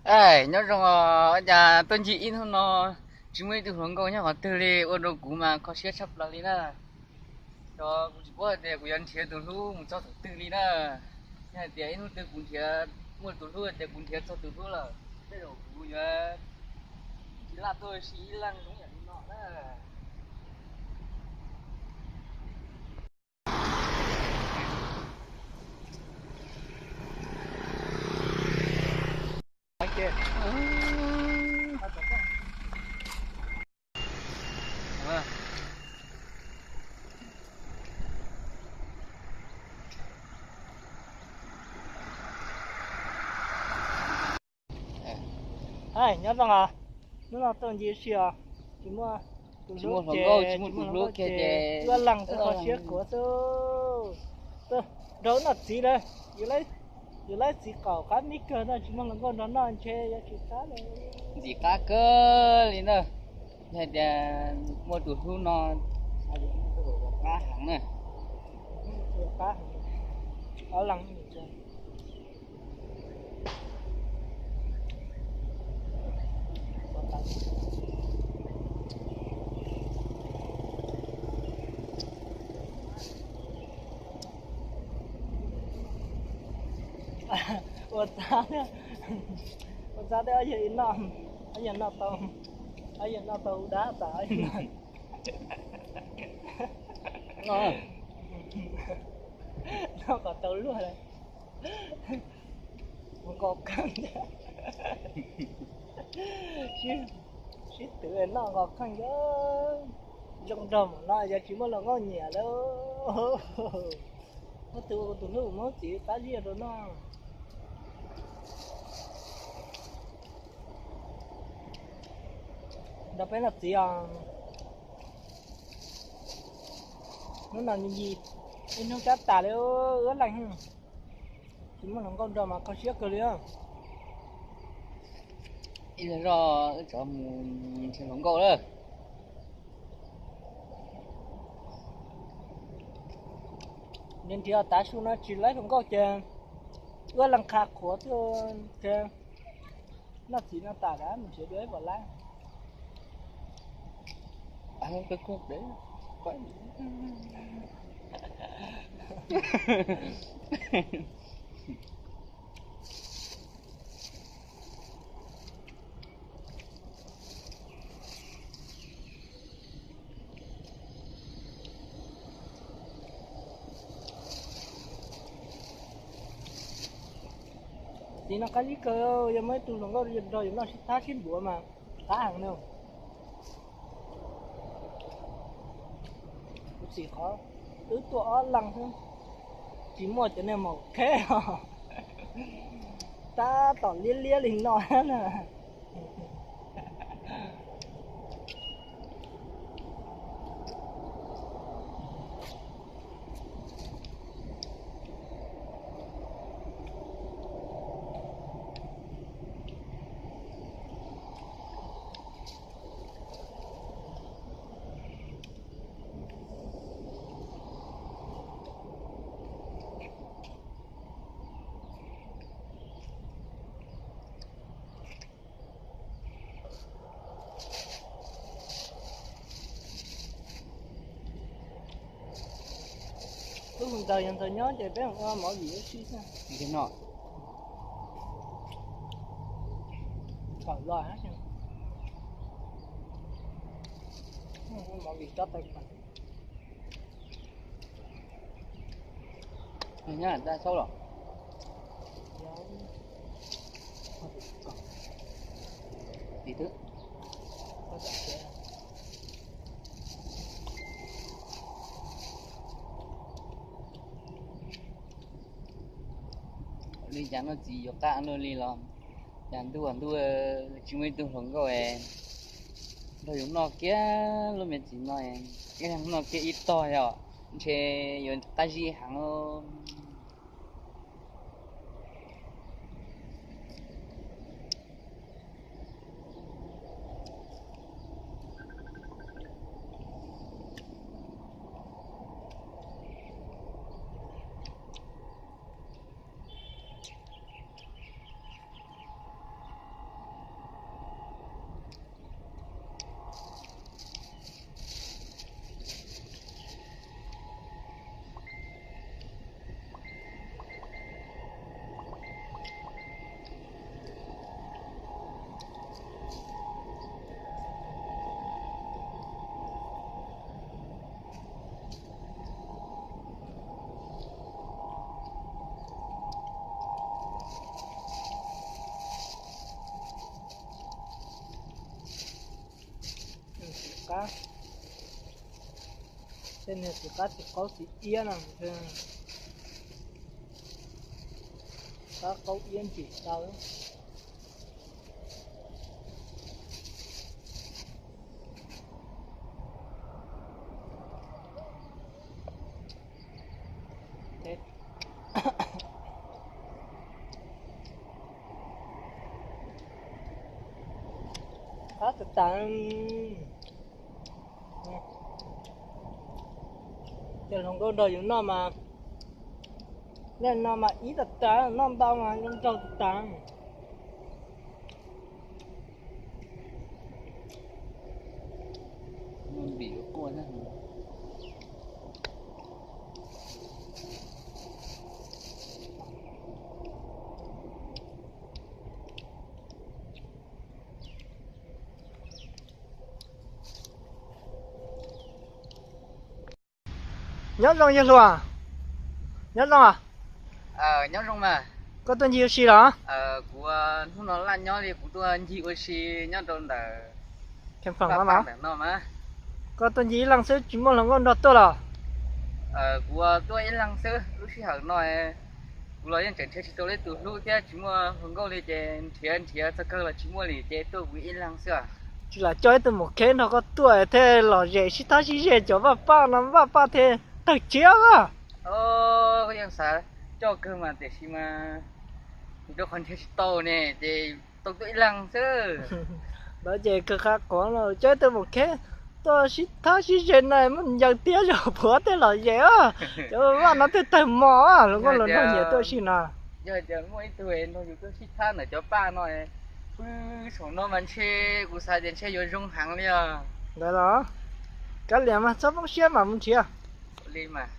Aw, nyob zoo os, cas tuaj ncig ib hnub no tsis muaj ib tug hluas nkauj nyob qhov twg li, ua rau kuv mas kho siab tshaj plaws li na. Cov kuv tsis paub hais tias kuv yuav nrhiav tus hlub mus txog thaum twg li na. Yog hais tias ib hnub twg kuv nrhiav muaj tus hlub tias kuv nrhiav txog tus hlub lawm, tej zaum kuv yuav tsis laj tuaj ua si ib leeg zoo yam li no na. Nyob zoo os, hnub no tuaj ncig ua si os, tsis muaj tus hlub ces, tsis muaj tus hlub ces wb ob leeg xwb, kho siab khuav xwb. Nrog wb noj txiv lawm, yus laib txiv qaum qab mis kawg no, tsis muaj hluas nkauj nrog noj ntshe yuav tsis qab li. Ntxim qab kawg li na, yog hais tias muaj tus hlub no, qab heev na. Ob leeg. Ua txaj, ua txaj tej ob yawg noj, ob yawg noj tau, ob yawg noj tau hu dab tas ob yawg noj kom tau luag lawm. Nqos kheej, sib twv noj nqos kheej, zoo nraug mam no yog tsis muaj hluas nkauj nyiam lawm. Muab tus ua tus hlub mus txiv qab ziaj rau noj. Nrog peb noj txiv os. Hnub no ncig ib hnub kab tas li, wb leeg tsis muaj hluas nkauj nrog mas kho siab kawg li. Ib zog wb rov mus nrhiav hluas nkauj lawm. Nrhiav nrhiav tav su no tsis laib hluas nkauj ces wb leeg qha qhuav xwb ces noj txiv no tas mus nrhiav dua ib pom lab. Txiv no qab zib kawg, yog muaj ib tug hluas nkauj nrog yus noj sib thab sib npuav mas qab heev na. Kuv txiv qhov twb tuaj ob leeg xwb, tsis muaj cov niag maum kheb os, tab tom liab liab li no na. Lub hauv ntawd yog ntawd nyob ces peb ua mov vim ua si xwb. Li no. Kom los hab. Ua mov vim tso tais fas. Nyob daj saub los. Tim twb. Li cas noj txiv yuav qab luaj li los, cas ntuj ntuj tsis muaj ib tug hluas nkauj nrog yus noj kiag lub me txiv no, noj kiag ib tog yom, ntshe yuav qab zib heev. Tej niag txiv qab txiv qaub txiv iab no, qab qaub iab ntsim tau. Qab tas tas. Cov hluas nkauj nrog yus noj mas, nej no mas ib tas tas, noj ntau mas zoo nraug tas tas. Nyob zoo yawg hluas. Nyob zoo. Nyob zoo mas. Koj tuaj ncig ua si los? Kuv hnub no laj nyob li kuv tuaj ncig ua si nyob rau ntawm Paj Paj ntawm no mas. Koj tuaj ncig ib leeg xwb tsis muaj hluas nkauj nrog tuaj los? Kuv tuaj ib leeg xwb, lub sij hawm no kuv los yeej tseem nrhiav tsis tau ib tus hlub thiab tsis muaj hluas nkauj li ces nrhiav nrhiav txog kawg los tsis muaj li ces tuaj kuv ib leeg xwb. Tsis lam coj ib tug mus kheb nrog koj tuaj thiaj lom zem sib thab sib ze cov Vaj Paj no Vaj Paj thiaj tawg tshiab. Koj yeej xav coj kawg mas tiam sis mas rau qhov nrhiav tsis tau ne ces tau tuaj ib leeg xwb. Ntawd ces kawg qab quav no coj ib tug mus kheb tuaj sib thab sib ze na muaj ncaws tiab zog puav thiaj lom zem. Cov Vaj Paj no thiaj tawg mos, hluas nkauj hluas nraug nyiam tuaj si na. Yog tias muaj ib tug nrog yus tuaj sib thab ntawm cov Paj no, pw saum no mas ntshe kuv xav tias ntshe yuav zoo heev li os. Ntawd los, kav liam mas txhob poob siab mam mus nrhiav. Li mas.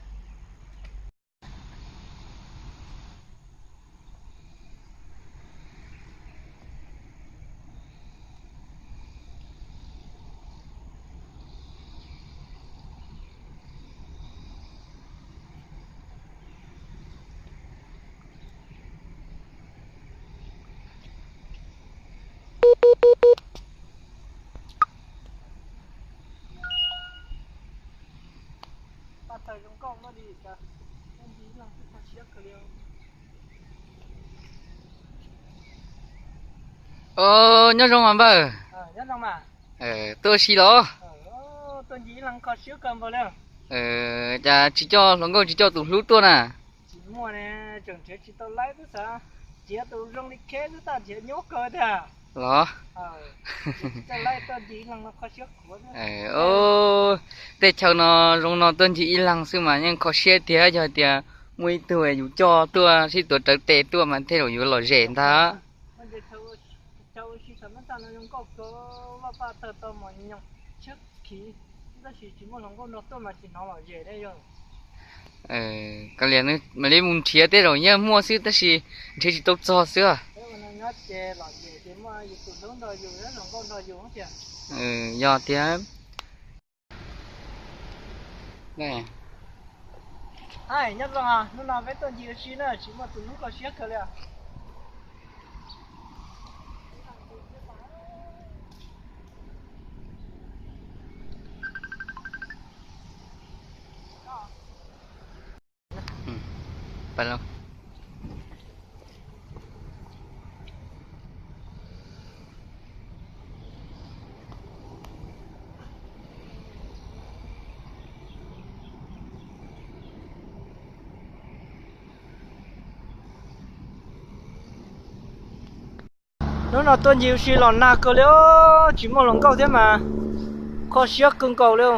Nyob zoo mas npawg. Tuaj ua si los? Cas tsis coj hluas nkauj tsis coj tus hlub tuaj na? Los? Tej chaw no zoo no tuaj ncig ib leeg xwb mas yeej kho siab tiag, yog tias muaj ib tug yus coj tuaj sib tuav rawv tes tuaj mas thiaj li yuav lom zem ntag. Kav liam, mam li mus nrhiav, tej zaum yeej muaj xwb tab sis nrhiav tsis tau txog xwb. Yog tiag. Nyob zoo, hnub no peb tuaj ncig ua si na, tsis muaj tus hlub kho siab kawg li. Hnub no tuaj ncig ua si los nag kawg li, tsis muaj hluas nkauj thiab mas kho siab kawg nkaus li.